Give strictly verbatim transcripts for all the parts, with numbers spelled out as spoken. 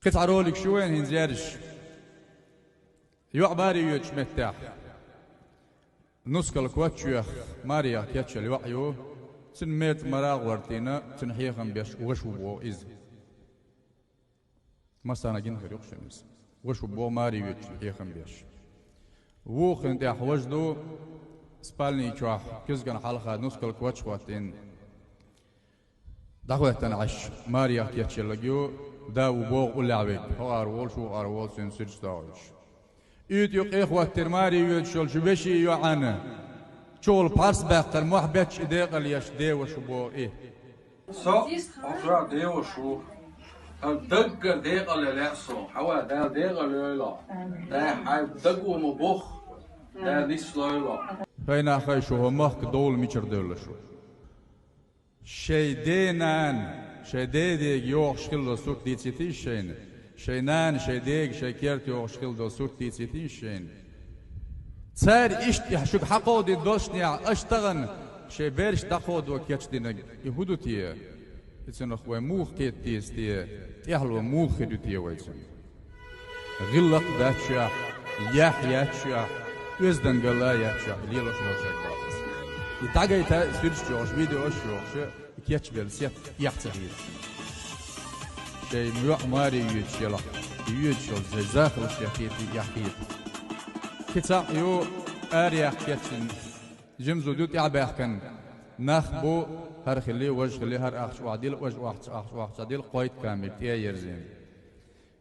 Кхин цхьа ролик шу вайн хӀинца ерриш. ЙоӀ маре йоьдучу меттехь. Нускал коч а йоьхна, марех кечъелла йоӀ ю. Цуьнан мерза мара а гӀортийна, цуьнан хьехам беш ваша ву боху иза. Массарна гина хир ю-кх шуна иза. Ваша ву боху маре йоьдучун хьехам беш. Вукхунна тӀехь важа ду, спальни чохь куьзгана хьалха нускал коч а хӀоттийна. ДӀахӀоьттина Ӏаш, марех кечъелларг ю, да ву боху уллехь верг, хӀокхара волуш, вукхара волуш, цуьнан суьрташ дохуьйтуш. Уьйту юккъе а хӀоттийра маре йоьдуш йолчу вешин йоӀана. Чухула пхьарс баьккхина мохь бетташ и декъал еш, деваша ву боху и. Со, хьо ша деваша ву. Ткъа даггара декъал ян лаьа суна. Хьава, Дала декъал йойла. Дай хьайн даго ма боху. Дай нислойла. Хай нах, хай шу хӀо махка довла мичара девлла шу. Шайн ден-нана, шайн ден-дега йогӀуш хилла сурт дийцийтий шайна? Шайн нана, шайн дега, шайн керта йогӀуш хилла долу сурт дийцийтий шайна? Цара иштта шуьга хьакховдийна доллушехь, аша тахана шайн бераш дӀакховдо кечдинарг и хӀун ду те? И цунах вай муха кхета деза те? ТӀаьхьало муха хир ю те вай цунна? ГӀиллакх дац шуьгахь, яхь яц шуьгахь, оьздангалла а яц шуьгахь, лелош йолчаьрга баккхалц. И дӀагайта, и суьрташ йохуш, видеош йохуш, и кечбелла сет эхь ца хета. Шайн йоӀ маре йоьдуш елахь, и йоьдуш йолу шайн захалш яхийта, яхийта. Кхин цхьаъ ю, арахь кечдина, жима зуда ю тӀаьхьабаьхкина. Нах бу, хӀара хили, важа хили, хӀара ахча охьадилла, важа охьа-, ахча охьадилла, кхойтта камера тӀе а ерзийна.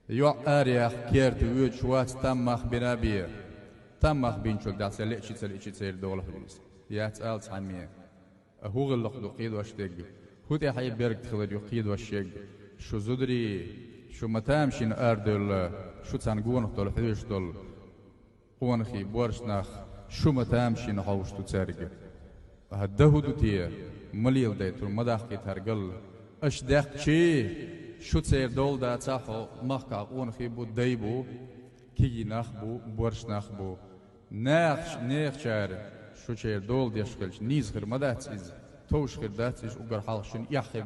ЙоӀ арахь керта воьдуш вац, там мах бина а бен. Там мах бинчул тӀаьхьа ца леъчи ца леъчи церан долахь веза. Яц ала цхьамме. А хӀун гӀиллакх ду кхийдош дерг? ХӀун тӀаьхье берг хилар ю кхийдош ерг? Шу зударий, шу ма тамашийна арадевлла, шу царна гонах долу хьоьжуш долу. Къонахий, боьрша нах, шу ма тамашийна хьовш ду цаьрга. Ткъа дан хӀун ду те? Ма леладайтур, ма даккхийтахьара галла. Аша даьккхичий, шу церан дола дацахь, хьо махкахь къонахий бу, дай бу, кегий нах бу, боьрша нах бу. Нахач-, нехачара шу церан дола деш хилча, нийса хир ма дац иза, товш хир дац иза, уггар хьалха шуна эхь хир